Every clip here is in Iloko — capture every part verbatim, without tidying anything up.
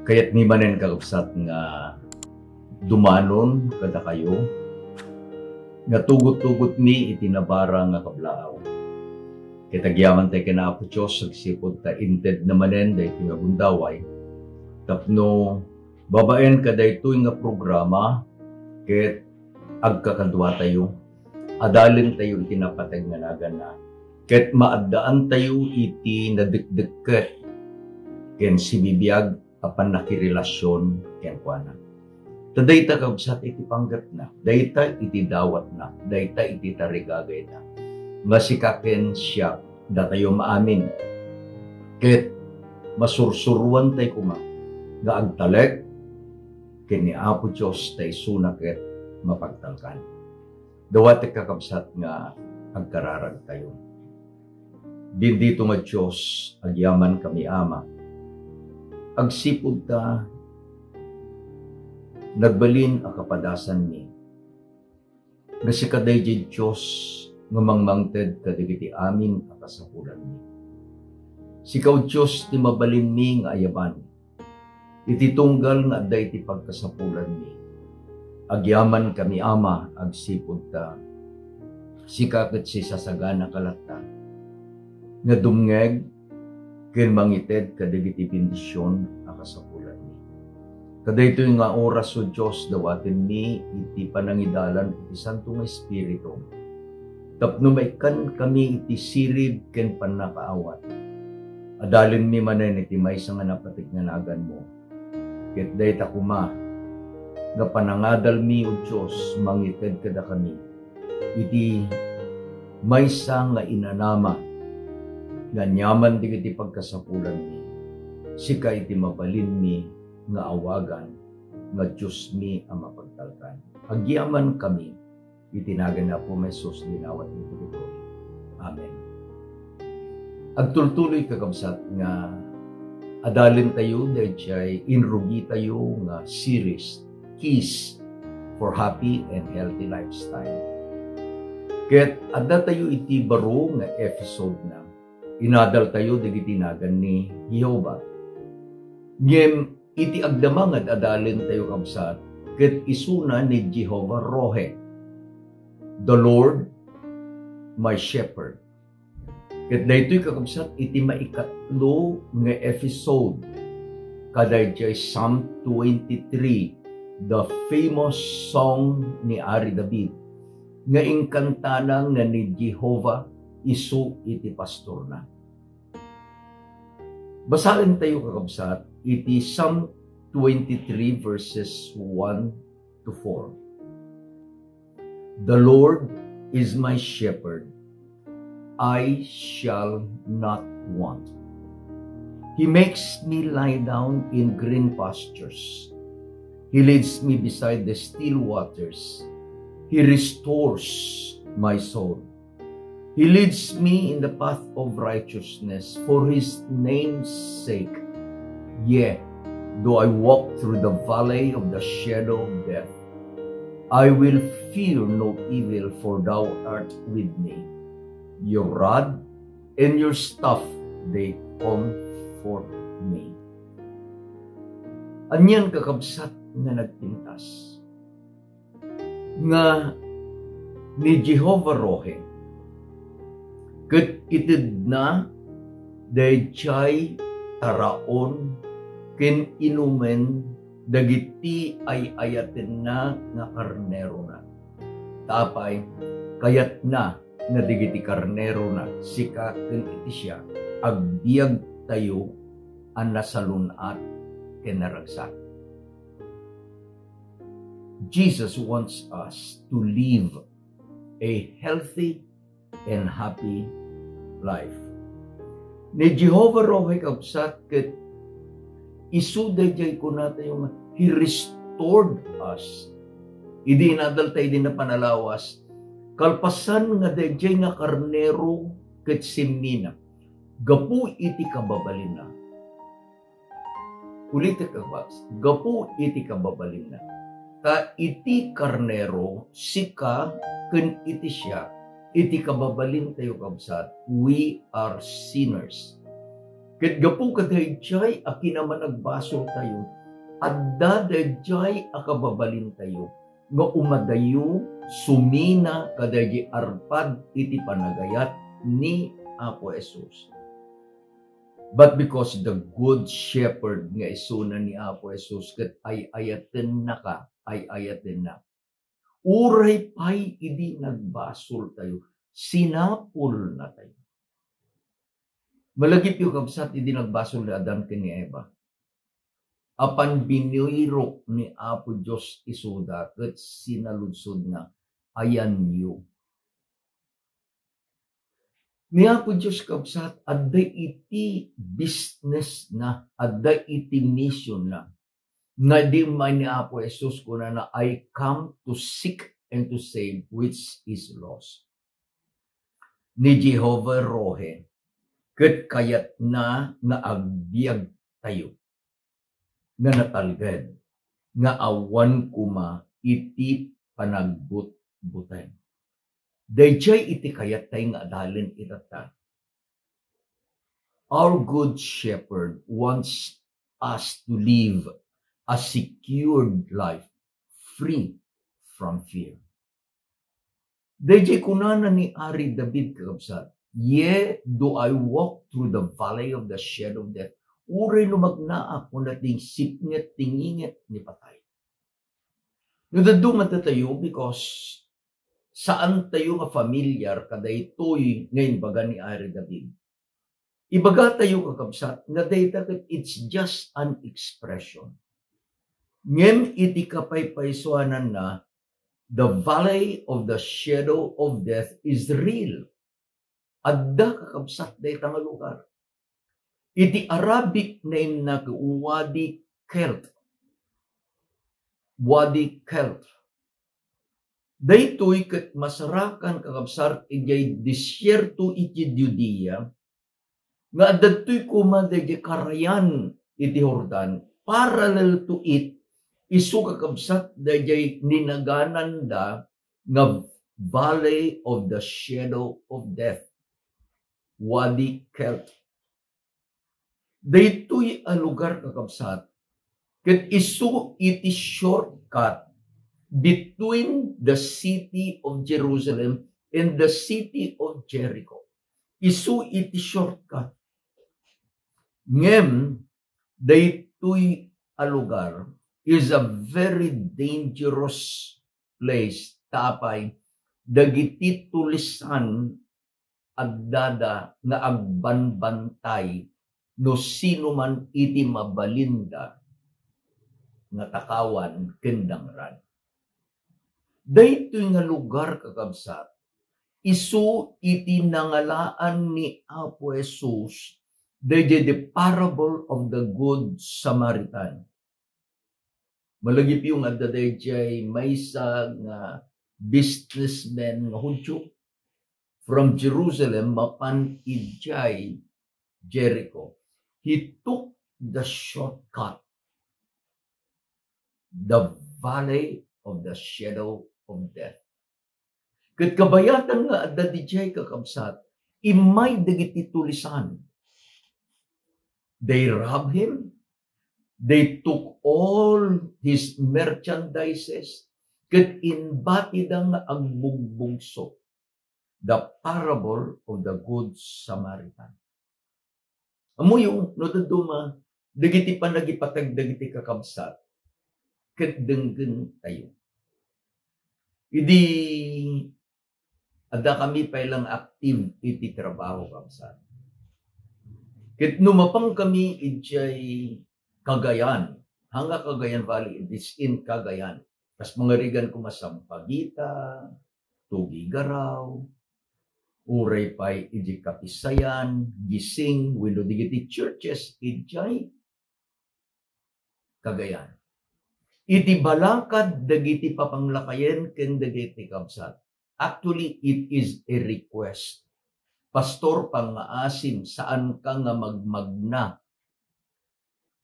Kayatmi manen, kakabsat, nga dumanon kadakayo nga tugot-tugotmi iti nabara nga kablaaw. Ket agyamankami ken Apo Dios agsipud ta intedna manen daytoy nga gundaway tapno babaen kadaytoy nga programa ket agkakaduatayo, adalentayo iti napateg nga naganna, ket maaddaantayo iti nadekdekket ken sibibiag a pannakirelasion kenkuana. Ta dayta, kabsat, iti panggepna, dayta iti dawatna, dayta iti tarigagayna, nga sika ken siak, datayo maamin, ket masursuroantay koma nga agtalek ken ni Apo Dios ta isuna ket mapagtalkan. Dawatek, kakabsat, nga agkararagtayo. Bendito nga Dios, agyamankami, Ama, agsipud ta nagbalin a kapadasanmi nga sika daydiay Dios nga mangmangted kadagiti amin a kasapulanmi. Sika, O Dios, ti mabalinmi nga ayaban. Iti tunggal nga adda iti pagkasapulanmi, agyamankami, Ama, agsipud ta sika ket sisasaganaka latta nga dumngeg ken mangited kadagiti bendision a kasapulanmi. Kadaytoy nga oras, O Dios, dawatenmi iti panangidalan iti Santo nga Espiritu tapno maikkankami iti sirib ken pannakaawat. Adalenmi manen iti maysa nga napateg nga naganmo. Ket dayta koma nga panangadalmi, O Dios, mangited kadakami iti maysa nga inanama nga aniaman dagiti pagkasapulanmi, sika iti mabalinmi nga awagan nga Diosmi a mapagtalkan. Agyamankami iti nagan ni Apo Jesus, dinawatmi dagitoy. Amen. Agtultuloy, kakabsat, nga adalentayo daydiay inrugitayo nga series, Keys for Happy and Healthy Lifestyle. Ket addatayo iti baro nga episode na, inadaltayo dagiti nagan ni Jehovah. Ngem iti agdama nga adalentayo, kabsat, ket isuna ni Jehovah Rohi, "The Lord, my shepherd." Ket daytoy, kakabsat, iti maikatlo nga episode kadaydiay Psalm twenty-three, the famous song ni Ari David, nga inkantana nga ni Jehovah isu iti pastorna. Basaentayo, kakabsat, iti Psalm twenty-three, verses one to four. "The Lord is my shepherd, I shall not want. He makes me lie down in green pastures. He leads me beside the still waters. He restores my soul. He leads me in the path of righteousness for his name's sake. Yea, though I walk through the valley of the shadow of death, I will fear no evil, for thou art with me. Your rod and your staff, they comfort me." Anian, kakabsat, nga nagpintas nga ni Jehovah Rohi ket itedna daydiay taraon ken inumen dagiti ay-ayatenna nga karnerona. Ta apay, kayatna nga dagiti karnerona, sika ken iti siak, agbiagtayo a nasalun-at ken naragsak. Jesus wants us to live a healthy and happy life. Ni Jehovah Rohi, kabsat, ket isu daydiay kunatayo nga, He restored us. Idi inadalta idi napan a lawas, kalpasan nga daydiay nga karnero ket simmina, gapu iti kababalinna. Ulitek, kabsat, gapu iti kababalinna. Ta iti karnero, sika ken iti siak, iti kababalintayo, kabsat, we are sinners. Ket gapu kadaydiay a kinamanagbasoltayo, adda daydiay a kababalintayo nga umadayo sumina kadaydi arpad iti panagayat ni Apo Jesus. But because the Good Shepherd nga isuna ni Apo Jesus ket ay-ayatennaka, ay-ayatennak, uray pay idi nagbasoltayo, sinapulnatayo. Malagipyo, kabsat, idi nagbasol ni Adan ken ni Eva. Apan binirok ni Apo Dios isuda ket sinaludsodna, "Ayanyo?" Ni Apo Dios, kabsat, adda iti business na, adda iti mission na. Nga idi immay ni Apo Jesus, kunana, "I come to seek and to save which is lost." Ni Jehovah Rohi, ket kayatna nga agbiagtayo nga natalged, nga awan koma iti panagbutbuteng. Daydiay iti kayattay nga adalen itatta. Our Good Shepherd wants us to live a secured life free from fear. Daydiay kunana ni Ari David, kakabsat, "Yea, though I walk through the valley of the shadow of death," uray no magnaak, kunana, "ti sipnget, ti nginget ni patay." No dadduma tayo, because saan tayo nga familiar kadaytoy nga imbaga ni Ari David. Ibagatayo, kakabsat, nga dayta ket it's just an expression. Ngem iti kapaypaysuananna, the valley of the shadow of death is real. Adda, kakabsat, dayta nga lugar. Iti Arabic, naimna ket Wadi Kelt. Wadi Kelt. Daytoy ket masarakan, kakabsat, idiay desierto iti Judea, nga adda ditoy koma daydiay karayan iti Jordan, parallel to it, isu, kakabsat, daydiay ninagananda nga Valley of the Shadow of Death, Wadi Kelt. Daytoy a lugar, kakabsat, ket isu iti shortcut between the city of Jerusalem and the city of Jericho. Isu iti shortcut. Ngem, daytoy a lugar is a very dangerous place. Ta apay, dagiti tulisan addada nga agbanbantay no sino man iti mabalinda nga takawan ken dangran. Daytoy nga lugar, kakabsat, isu iti nangalaan ni Apo Jesus daydiay the parable of the Good Samaritan. Malagipyo nga adda daydiay maysa nga businessman nga Judio from Jerusalem mapan idiay Jericho. He took the shortcut, the valley of the shadow of death. Ket kabayatan nga adda didiay, kakabsat, immay dagiti tulisan. They robbed him. They took all his merchandises. Ket imbatida nga agbugbugso. The parable of the Good Samaritan. Ammoyo, no dadduma, dagiti panagipateg dagiti kakabsat, ket denggentayo. Idi adda kami pay lang active iti trabaho, kabsat. Ket no mapan kami idiay Cagayan, hanga Cagayan Valley, it is in Cagayan. Kas mangarigan koma Sampaguita, Tuguegarao, uray pay idi Kapisayan, Gising, wenno dagiti churches idiay Cagayan. Iti balakad dagiti papanglakayen ken dagiti kabsat. Actually, it is a request. Pastor, pangngaasim, saanka nga magmagna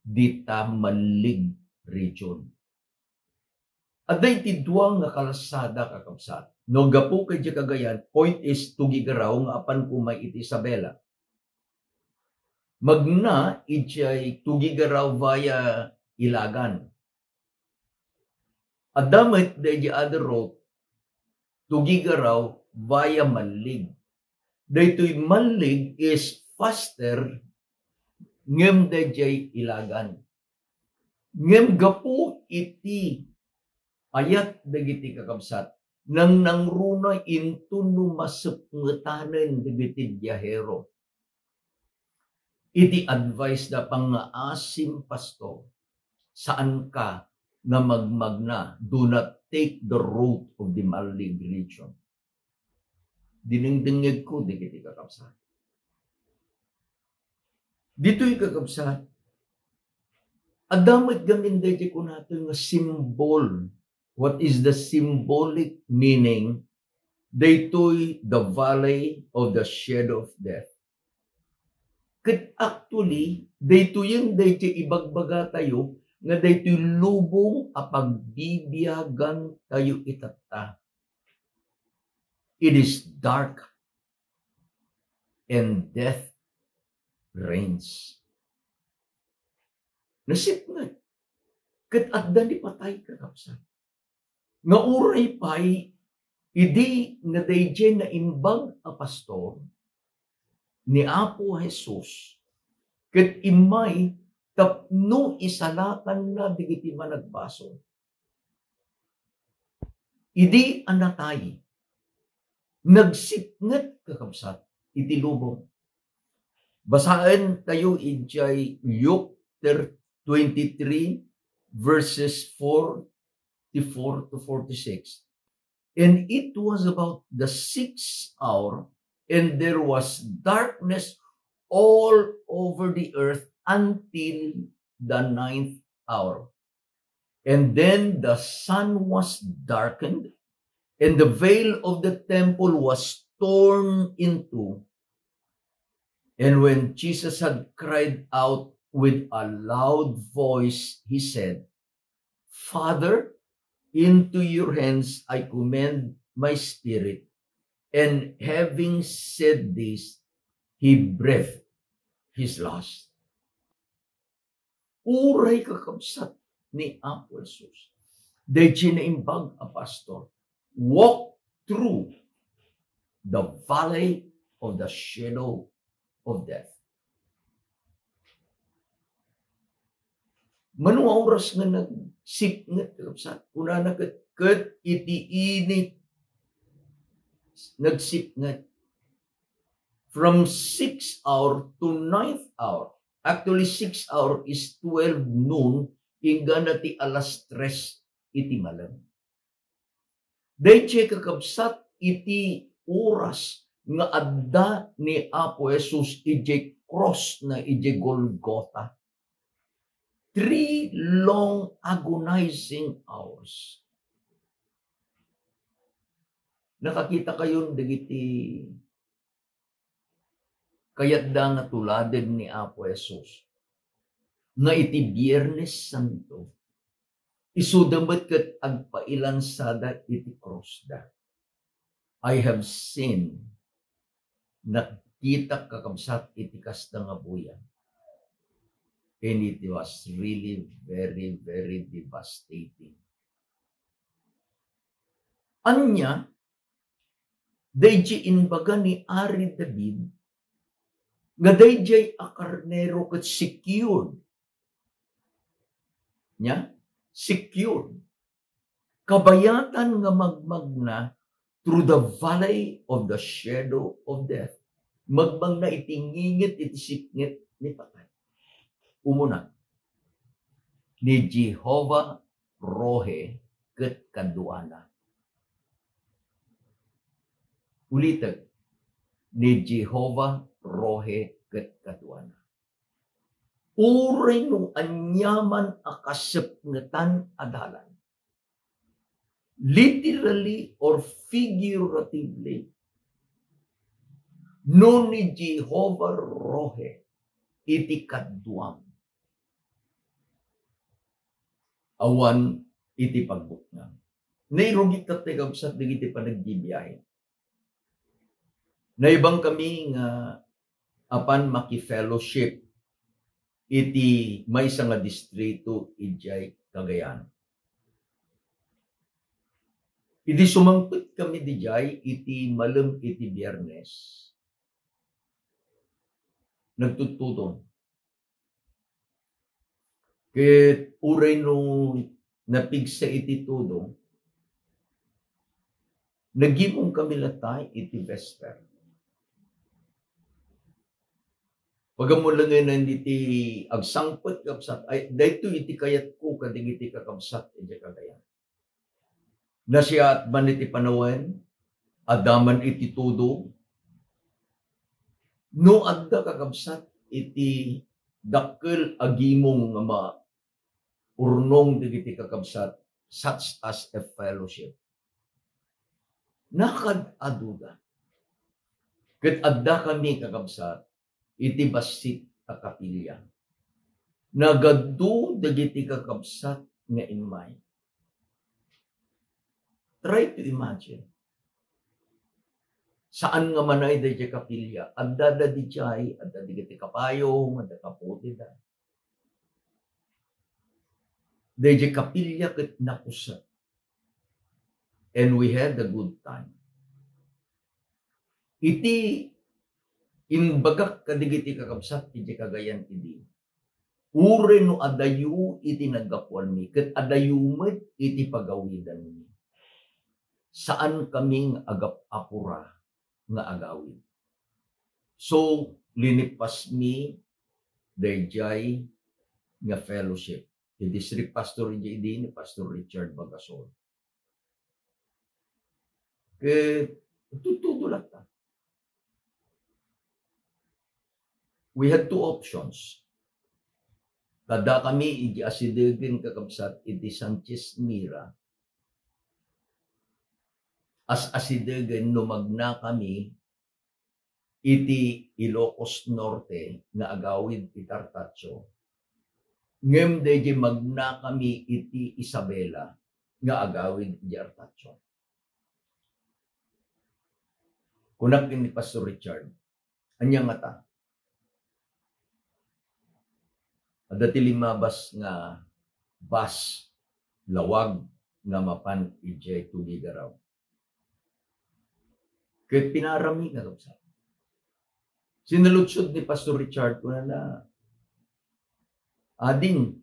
dita Manlig region. Adda iti dua nga kalsada, kakabsat. No gapu kay Cagayan, point is Tuguegarao nga apan koma iti Isabela. Magna idiay Tuguegarao via Ilagan. Adda met daydi other route, Tuguegarao via Mallig. Daytoy Mallig is faster ngem daydiay Ilagan. Ngem gapu iti ayat dagiti kakabsat, nangnangruna inton no masepngetanen dagiti biahero. Iti advice da, "Pangngaasim, Pastor, saanka nga magmagna, do not take the route of the Mallig region." Dinengdengngegko dagiti kakabsat. Ditoy, kakabsat, adda met gamin daydi kunata nga symbol. What is the symbolic meaning? Daytoy the valley of the shadow of death. Ket actually, daytoyen daydi ibagbagatayo nga daytoy lubong a pagbibiagantayo itatta. It is dark and death reigns. Nasipnget ket adda ni patay, kakabsat. Nga uray pay idi nga daydiay naimbag a pastor ni Apo Jesus ket immay tapno isalakanna dagiti managbasol. Idi a natay, nagsipnget, kakabsat, iti lubong. Basaentayo idiay Luke ter-, twenty-three, verses forty-four to forty-six. "And it was about the sixth hour, and there was darkness all over the earth until the ninth hour. And then the sun was darkened, and the veil of the temple was torn in two. And when Jesus had cried out with a loud voice, he said, 'Father, into your hands I commend my spirit.' And having said this, he breathed his last." Uray, kakabsat, ni Apo Jesus, daydi naimbag a pastor walk through the valley of the shadow of death. Mano a oras nga nagsipnget, kakabsat? Kunana ket, ket iti init nagsipnget. From six hour to ninth hour. Actually, six hour is twelve noon, inggana ti alas tres iti malem. Daydiay, kakabsat, iti oras nga adda ni Apo Jesus idiay cross na idiay Golgota. Three long agonizing hours. Nakakita kayon dagiti kayatda nga tuladen ni Apo Jesus nga iti Biernes Santo, isuda met ket agpailansada iti krusda. I have seen, nakita, kakabsat, iti kasta nga buya. And it was really very, very devastating. Ania, daydi imbaga ni Ari David nga daydiay a karnero ket secured. Nia? Secured. Kabayatan nga magmagna through the valley of the shadow of death. Magmagna iti ngingit iti sipnget ni patay. Umuna, ni Jehovah Rohi ket kaduana. Ulitek, ni Jehovah Rohi ket kaduana. Uray no aniaman a kasepngetan a dalan, literally or figuratively, no ni Jehovah Rohi iti kaduam, awan iti pagbuknang. Nairugit tatta, kabsat, dagiti panagbibiahe. Naibang kami nga apan maki-fellowship iti maysa nga distrito idiay Cagayan. Idi sumangpet kami idiay iti malem iti Biyernes, nagtudtudong. Ket uray no napigsa iti tudong, nagimong kami latta iti vesper. Pagamulangen iti agsangpet, kabsat, ay, daytoy iti kayatko kadagiti kakabsat iti Cagayan. Nasiat man iti panawen, adda man iti tudong. No adda, kakabsat, iti dakkel a gimong nga maurnong dagiti kakabsat, such as a fellowship, nakaad-aduda. Ket adda kami, kakabsat, iti bassit a kapilya. Nagadu dagiti kakabsat nga immay. Try to imagine. Saan nga manay daydiay kapilya? Adda da dijay, adda dagiti kapayong, adda kaputida. Daydiay kapilya ket napuset. And we had a good time. Iti imbagak kadagiti kakabsat iti Cagayan idi, uray no adayo iti naggapuanmi, ket adayo met iti pagawidanmi, saan kami nga agap-apura nga agawid. So, linipasmi daydiay nga fellowship. Ti district pastor idi, idi ni Pastor Richard Bagasol. Ket tudtudo latta. We had two options. Kada kami iti asidegen, kakabsat, iti Sanchez Mira, as asidegen no magnakami iti Ilocos Norte nga agawid iti Artacho, ngem daydiay magnakami iti Isabela nga agawid iti Artacho. Kunak ken ni Pastor Richard, "Ania ngata?" Adda ti limmabas nga bus, lawag nga mapan idiay Tuguegarao. Ket pinaarami nga kabsat. Sinaludsod ni Pastor Richard, kunana, "Ading,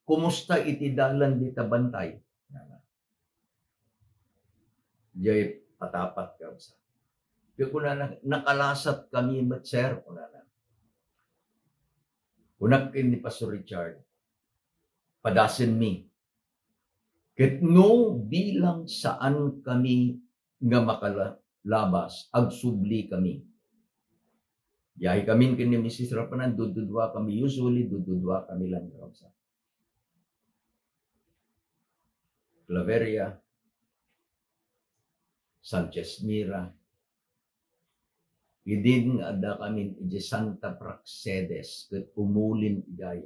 kumusta iti dalan dita Bantay?" Kunana. Diay Patapat, kabsat. Ket kunana, "Nakalasat kami met, sir," kunana. Kunak ken ni Pastor Richard, "Padasenmi. Ket no bilang saan kami nga makalabas, agsubli kami." Biyahe kami ken ni Missus Rapanan, dududua kami, usually dududua kami lang, kabsat. Claveria, Sanchez Mira, idin nga adda kami iti Santa Praxedes ket umulin idiay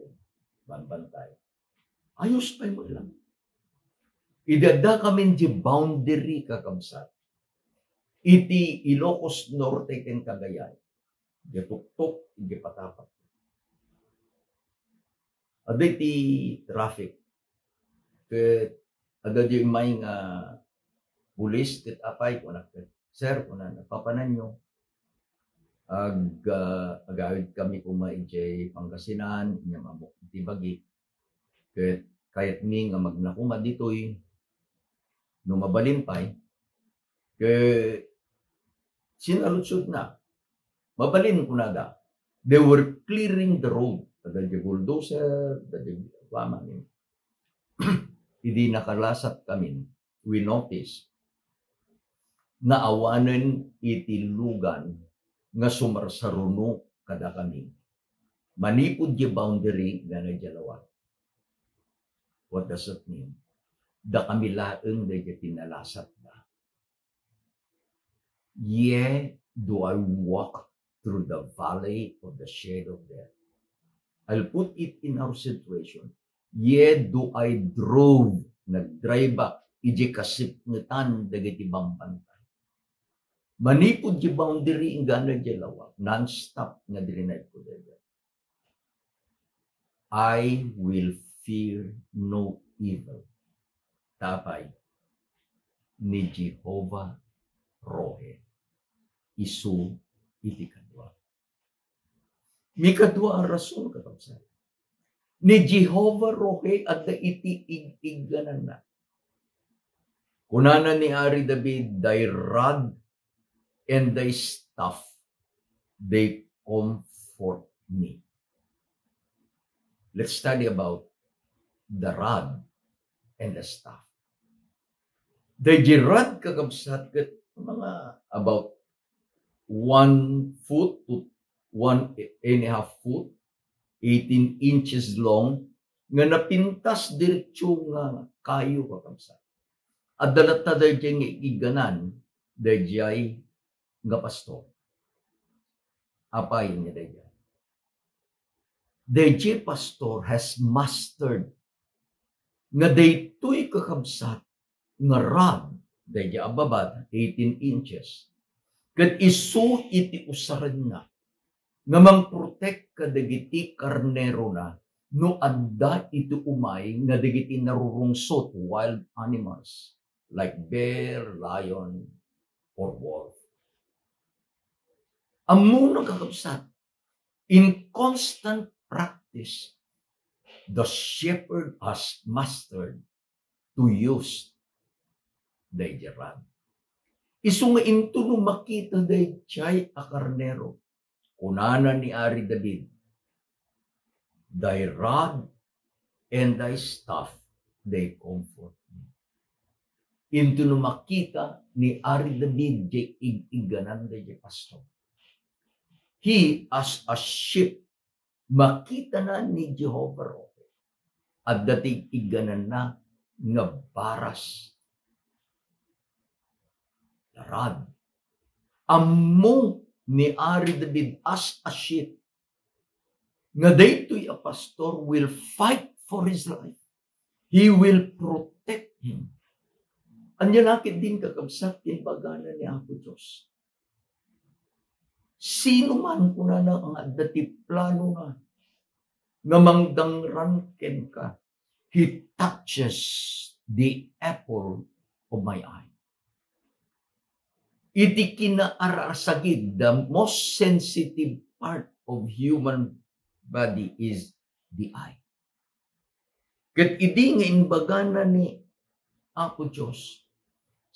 Bambantay. Ayos pay met lang. Idi adda kami iti boundary, kakabsat, iti Ilocos Norte ken Cagayan, iti tuktok, iti Patapat. Adda iti traffic. Ket adda diay immay nga pulis ket apay, kunak ket, "Sir," kunana, "papananyo? Ag-, ah, agawid kami koma idiay Pangasinan, inyam ammok iti bagi. Ket kayatmi nga magna koma ditoy, no mabalin pay." Ket sinaludsodna. Mabalin, kunada. They were clearing the road. Adda diay bulldozer, adda diay kuaman. Idi nakalasat kami, we notice nga awanen iti lugan nga sumarsaruno kadakami. Manipud diay boundary nga diay lawag. What does it mean? Dakami laeng daydiay ti nalasatda. "Yea, do I walk through the valley of the shadow of death." I'll put it in our situation. "Yea, do I drove," nagdrive-ak iti kasipngetan dagiti bambantay. Manipud diay boundary inggana diay lawag, non-stop nga driniveko daydiay. I will fear no evil. Tapay ni Jehovah Rohi. Isu iti kadua. Mikadua a rason, kakabsat. Ni Jehovah Rohi adda iti ig-iggananna. Kunana ni Ari David, "Thy rod and thy staff, they comfort me." Let's study about the rod and the staff. Daydi rod, kakabsat, ket mga about one foot to one and a half foot, eighteen inches long, nga napintas diretso nga kayo, kakabsat. Adda latta daydiay nga igganan, daydiay nga pastor. Apay nga daydiay? Daydiay pastor has mastered nga daytoy, kakabsat, nga rod, daydiay a babad, eighteen inches, ket isu iti usarenna nga mangprotect kadagiti karnerona no adda iti umay nga dagiti narurungsot, wild animals like bear, lion, or wolf. Ammona, kakabsat, in constant practice, the shepherd has mastered to use daydiay rod. Isu nga intono makita daydiay a karnero, kunana ni Ari David, "Thy rod and thy staff, they comfort me." Intono makita ni Ari David daydiay ig-igganan daydiay pastor. He, as a sheep, makitana ni Jehovah Rohi. Adda ti iggananna nga baras. Rod. Ammo ni Ari David as a sheep nga daytoy a pastor will fight for his life. He will protect him. Ania la ketdin, kakabsat, ti imbagana ni Apo Dios? Sino man, kunana, nga adda ti planona nga mangdangran kenka, he touches the apple of my eye. Iti kinaarasagid, the most sensitive part of human body is the eye. Ket idi nga imbagana ni Apo Dios,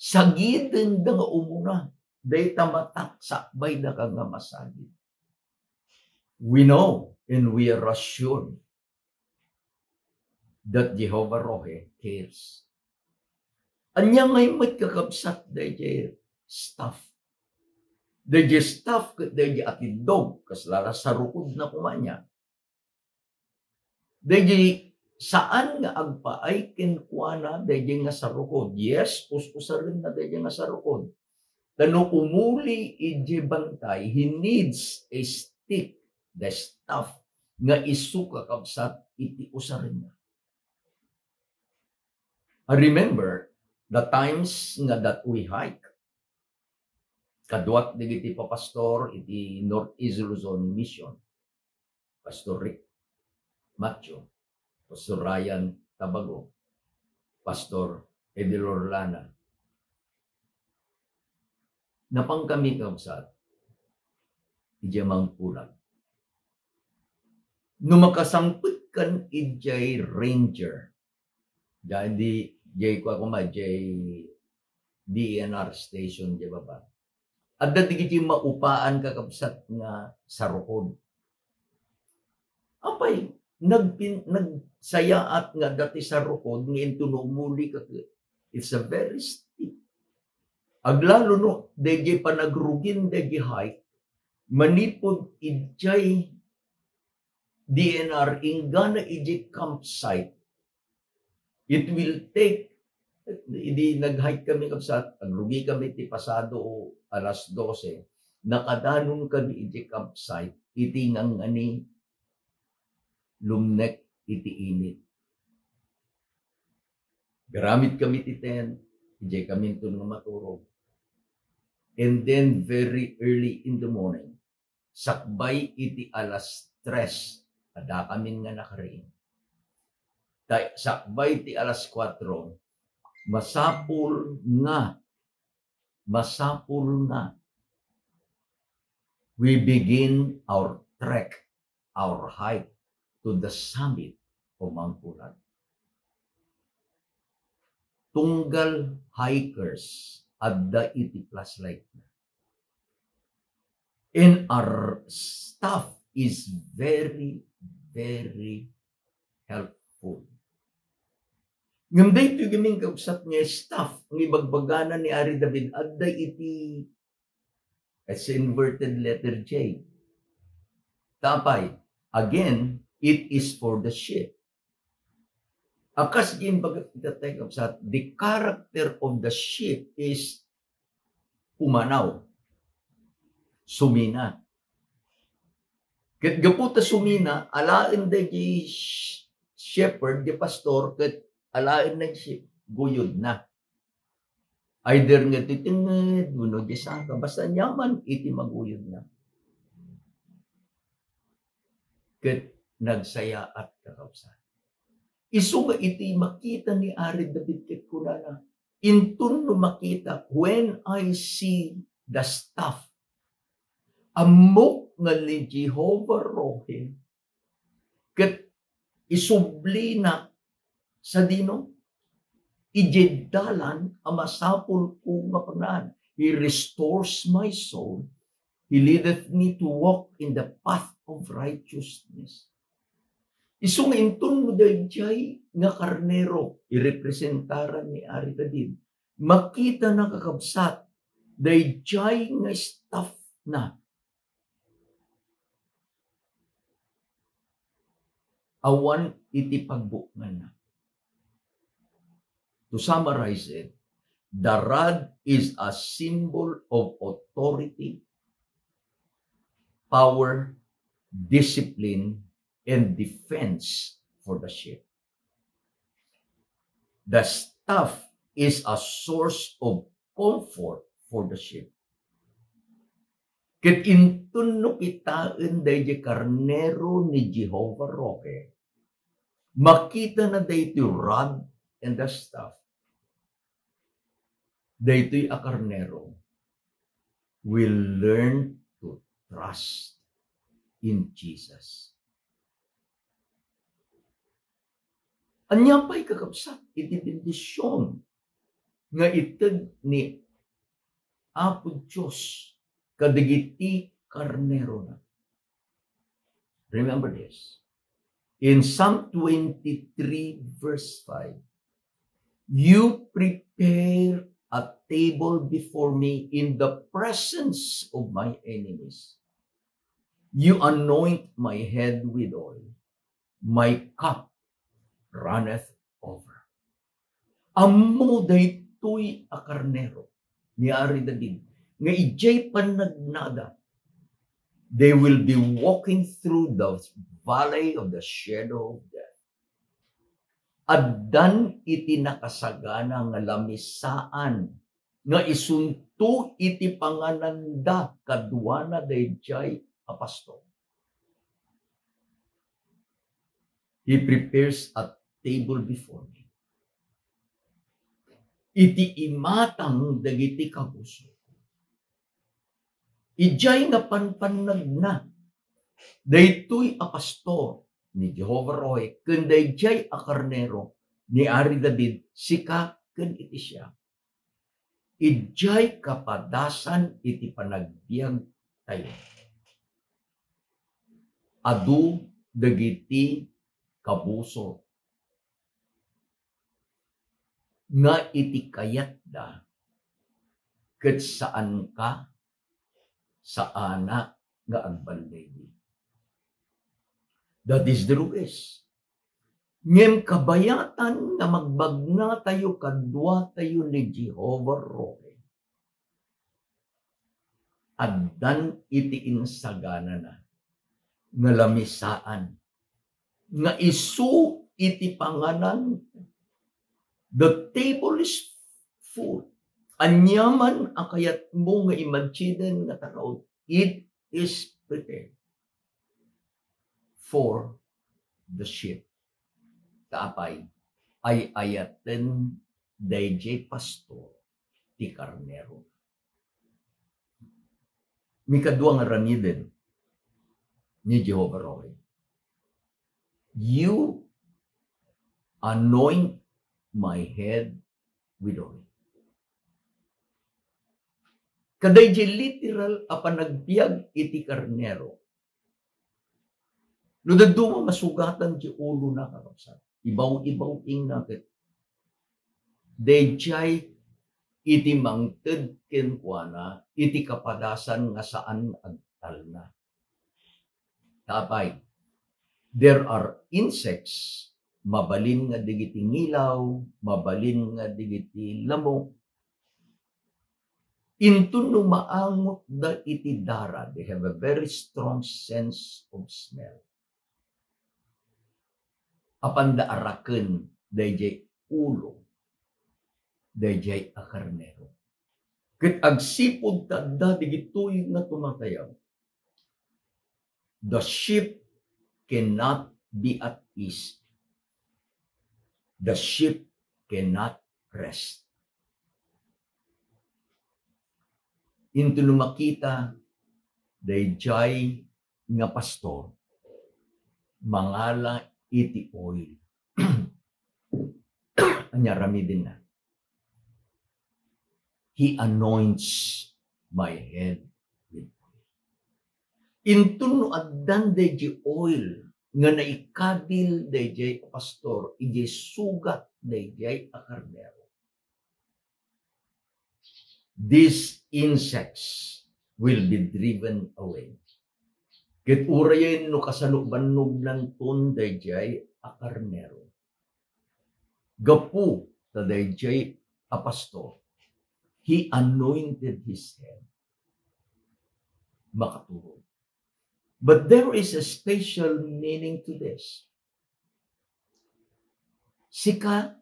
sagidenda nga umuna dayta matak, sakbaydaka nga masagid. We know and we are assured that Jehovah Rohi cares. Ania ngay met, kakabsat, daydiay staff? Daydiay staff ket daydiay atindog, kasla la sarukodna koma ania. Daydiay saan nga agpaay kenkuana daydiay nga sarukod. Yes, us-usarenna daydiay nga sarukod. Ta no umuli idiay bantay, he needs a stick, the staff, nga isu, kakabsat, iti usarenna. I remember the times nga that we hike. Kaduak dagiti papastor iti Northeast Luzon Mission. Pastor Rick Macho, Pastor Ryan Tabago, Pastor Eddie Lorlana. Napankami, kabsat, idiay Mangpulag. No makasangpetkan idiay ranger, diay di, diay kua koma, diay D E N R station diay baba. Adda dagiti maupaan, kakabsat, nga sarukod. Apay, nagpin-, nagsayaat nga adda ti sarukod nga intono umuli ka, it's a very steep. Aglalo no, daydiay panagrugin daydiay hike, manipud idiay D E N R, inggana idiay campsite, it will take, idi nag-hike kami, kabsat, agrugi kami ti pasado alas dose, nakadanon kami iti campsite, iti ngangani lumnek iti init. Garamid kami ti tent, idiay kami inton nga maturog. And then very early in the morning, sakbay iti alas tres a Adda kamin nga nakarim. Ta sakbay ti alas kuatro, masapul nga, masapul nga we begin our trek, our hike to the summit of Mount Pulag. Tunggal hikers adda iti flashlight na. And our staff is very, very helpful. Ngem daytoy gamin, kakabsat, nga staff nga ibagbagana ni Ari David, adda iti S, inverted letter J. Tapay, again, it is for the sheep. A kas di imbaga ita, kakabsat, the character of the sheep is pumanaw, sumina. Ket gapu ta sumina, alaen daydi sh-, shepherd, di pastor, ket alaen na sheep, guyod na. Either nga ti tenged, wenno di sangka, basta aniaman iti maguyod na. Ket nagsayaat, kakabsat. Isu nga iti makita ni Ari David ket kunana, inton no makita, when I see the staff, ammok nga ni Jehovah Rohi, ket isublinak sadino? Idiay dalan a masapulko nga pagnaed. He restores my soul. He leadeth me to walk in the path of righteousness. Isu nga inton no daydiay nga karnero, irepresentaran ni Ari David, makita na, kakabsat, daydiay nga staff na awan iti pagbuknganna. To summarize it, the rod is a symbol of authority, power, discipline, and defense for the sheep. The staff is a source of comfort for the sheep. Ket inton no kitaen daydiay karnero ni Jehovah Rohi, makita na daytoy rod and the staff, daytoy a karnero will learn to trust in Jesus. Ania pay, kakabsat, iti bendision nga ited ni Apo Dios kadagiti karnerona? Remember this. In Psalm twenty-three, verse five, "You prepare a table before me in the presence of my enemies. You anoint my head with oil. My cup runneth over." Ammo daytoy a karnero ni Ari David nga idiay pannagnada, they will be walking through the valley of the shadow of death. Addan iti nakasagana nga lamisaan nga isunto iti pangananda kaduana daydiay a pastor. He prepares a table before me. Iti imatang dagiti kabusor. Idiay nga panpannagna daytoy a pastor ni Jehovah Rohi ken daydiay a karnero ni Ari David, sika ken iti siak. Idiay kapadasan iti panagbiagtayo, adu dagiti kabusor nga iti kayatda ket saanka, saanak nga agballibi. That is the request. Ngem kabayatan nga magbagnatayo kaduatayo ni Jehovah Rohi, addan iti insaganana nga lamisaan nga isu iti panganan. The table is full. Aniaman a kayatmo nga imaginen nga taraon, it is prepared. For the sheep. Ta apay, ay-ayaten dayjay pastor ti karnero. Mikadua nga aramiden ni Jehovah Rohi, "You anoint my head with oil." Kadayjay literal a panagbiag iti karnero. No dadduma masugatan ti ulona, kakabsat, ibaw-ibaw-ingna ket dayjay iti mangted kenkuana iti kapadasan nga saan nga agtalna. Ta apay, there are insects, mabalin nga dagiti ngilaw, mabalin nga dagiti lamok, inton no maangotda iti dara, they have a very strong sense of smell. Apanda araken dayjay ulo dayjay a karnero. Ket agsipud ta adda dagitoy nga tumatayab, the sheep cannot be at ease. The sheep cannot rest. Inton no makita dayjay nga pastor, mangala iti oil. Ania aramidenna? "He anoints my head with oil." Inton no addan dayjay oil nga naikabil dayjay a pastor idiay sugat dayjay a karnero, these insects will be driven away. Ket urayen no kasano bannognanton dayjay a karnero, gapu ta dayjay a pastor, he anointed his head, makaturog. But there is a special meaning to this. Sika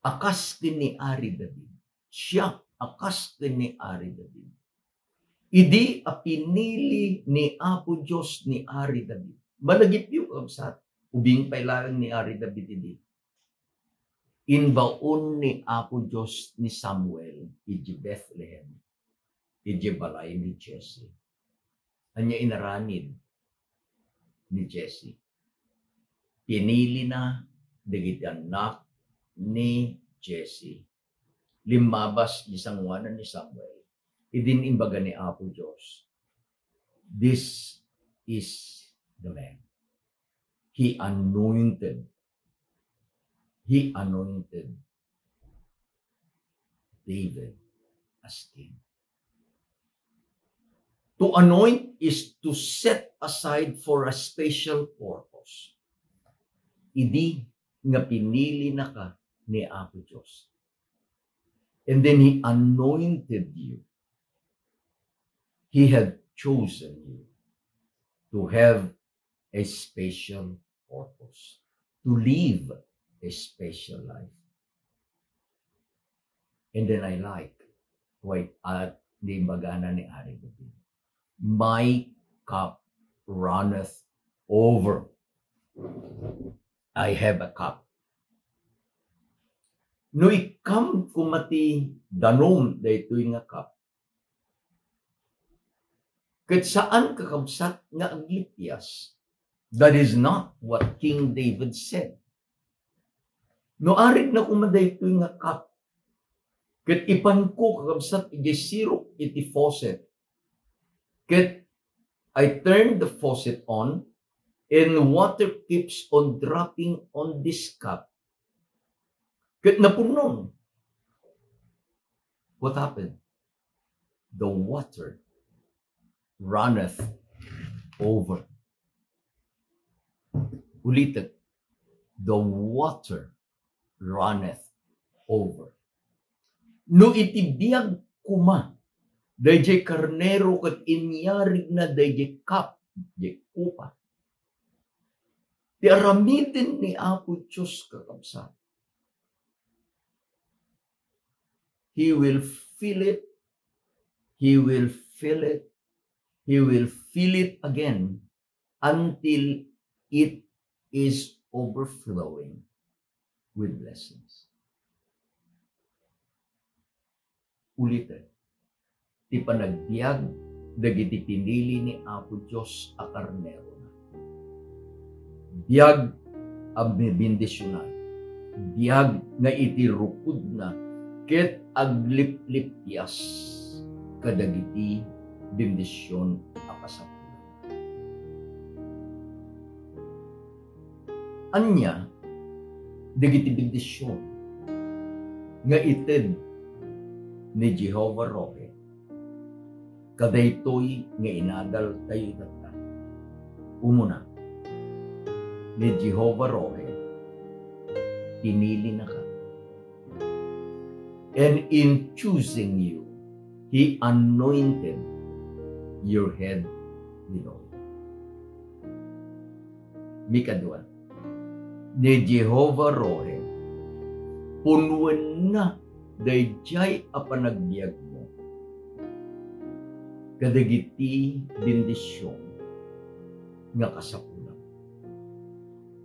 a kas ken ni Ari David. Siak a kas ken ni Ari David. Idi a pinili ni Apo Dios ni Ari David. Malagipyo, kabsat, ubing pay laeng ni Ari David idi. Imbaon ni Apo Dios ni Samuel idi Bethlehem, idi balay ni Jesse. Ania inaramid ni Jesse? Pinilina dagiti annak ni Jesse. Limmabas di sangoanan ni Samuel. Idin imbaga ni Apo Dios, "This is the man." He anointed, he anointed David as king. To anoint is to set aside for a special purpose. Idi nga pinilinaka ni Apo Dios. And then he anointed you. He had chosen you to have a special purpose, to live a special life. And then I like what, uh, di imbagana ni Ari David. "My cup runneth over." I have a cup. No ikkam koma ti danum daytoy nga cup, ket saan, kakabsat, nga aglipias. That is not what King David said. No arigna koma daytoy nga cup, ket ipanko, kakabsat, idiay sirok iti faucet, ket I turn the faucet on, and water keeps on dropping on this cup. Ket napunnon. What happened? The water runneth over. Ulitek, the water runneth over. No iti biag koma dayjay karnero ket inyarigna dayjay cup, dayjay kupa, ti aramiden ni Apo Dios, kakabsat, he will fill it, he will fill it, he will fill it again until it is overflowing with blessings. Uliten, ti panagbiag dagiti pinili ni Apo Dios a karnerona. Biag a bendisionan, biag nga iti rukodna ket agliplippias kadagiti bendision a kasapulan. Ania dagiti bendision nga ited ni Jehovah Rohi kadaytoy nga inadaltayo itatta? Umuna, ni Jehovah Rohi, pinilinaka. And in choosing you, He anointed your head with oil. Mikadua, ni Jehovah Rohi, punuenna daydiay a panagbiagmo kadagiti bendision nga kasapulam.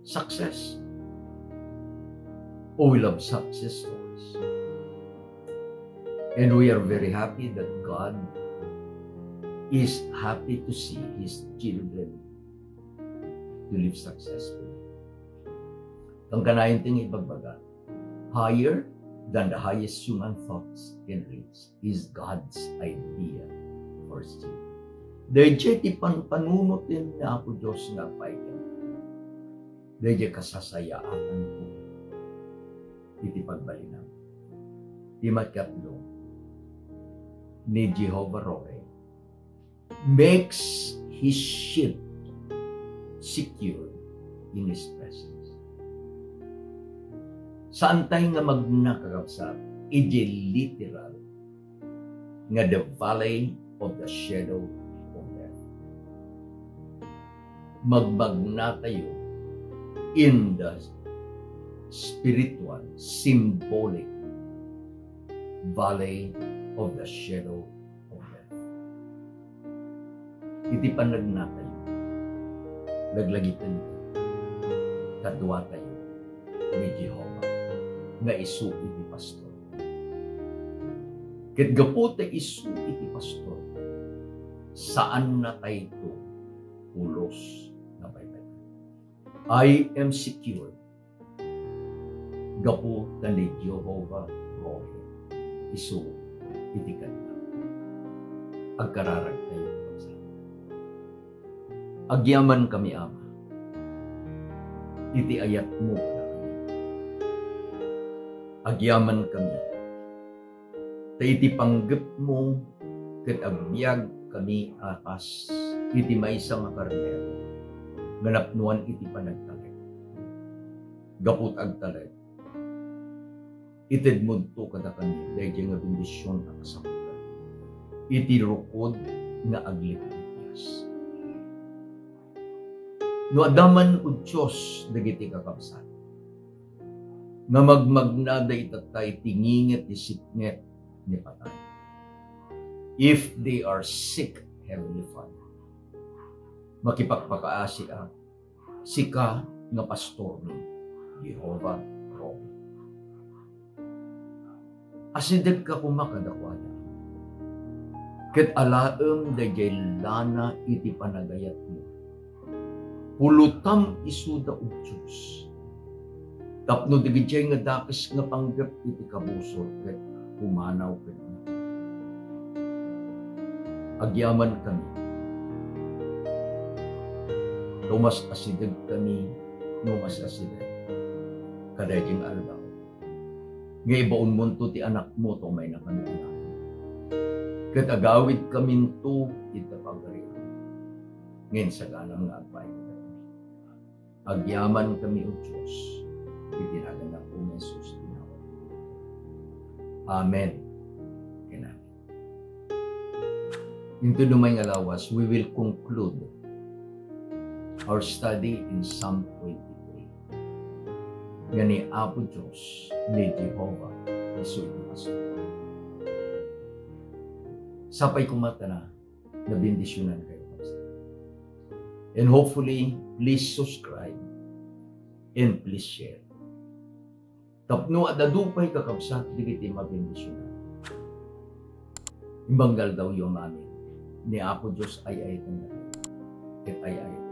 Success. Oh, we love success stories. And we are very happy that God is happy to see His children to live successfully. Kankanayon ti nga ibagbaga, higher than the highest human thoughts can reach is God's idea for us. Daydiay ti panpanunot ni Apo Dios nga agpaigan. Daydiay kasasayaatanko iti pagbalinam. Ti makatlo, ni Jehovah Rohi makes his sheep secure in his presence. Saantay nga magna, kakabsat, iti literal nga the valley of the shadow of death. Magmagnatayo in the spiritual, symbolic valley of the shadow of death. Iti panagnatayo, laglagipentayo, kaduatayo ni Jehovah nga isu iti pastor. Ket gapu ta isu iti pastor, saannatayto pulos nga baybay-an. I am secure gapu ta ni Jehovah Rohi isu iti kanda. Agkararagtayo, kabsat. Agyamankami, Ama, iti ayatmo kadakami. Agyamankami ta iti panggepmo ket agbiagkami a kas iti maysa nga karnero nga napnoan iti panagtalek. Gapu ta agtalek, itedmonto kadakami daydiay nga bendision a kasapulan iti rukod nga aglipippias. No adda man, O Dios, dagiti kakabsat nga magmagnada itatta iti nginget ti sipnget ni patay, if they are sick, Heavenly Father, makipagpakaasiak, sika nga pastormi, Jehovah Rohi. Asidegka koma kadakuada, ket alaem daydiay lana iti panagayatmo. Pulotam isuda, O Dios, tapno dagiti nga dakes nga panggep iti kabusor ket pumanaw kenka. Agyamankami, ta umas-asidegkami no umas-asideg kadaydiay nga aldaw nga ibaonmonto ti Anakmo ta umaynakami ket agawidkaminto iti pagarian nga insaganam nga agpaay kadakami. Agyamankami, O Dios, iti nagan ni Apo Jesus ti Amen. Amen. Into dumay nga lawas, we will conclude our study in Psalm twenty-three. Nga ni Apo Dios, ni Jehovah, isu iti pastor. Sapay koma ta na, nabendisionan kayo, kabsat. And hopefully, please subscribe And please share. Tapno adda pay, kakabsat, dagiti mabendisionan. Imbanggaldayo amin. Ni Apo Dios ay-ayatenna ket ay-ayat.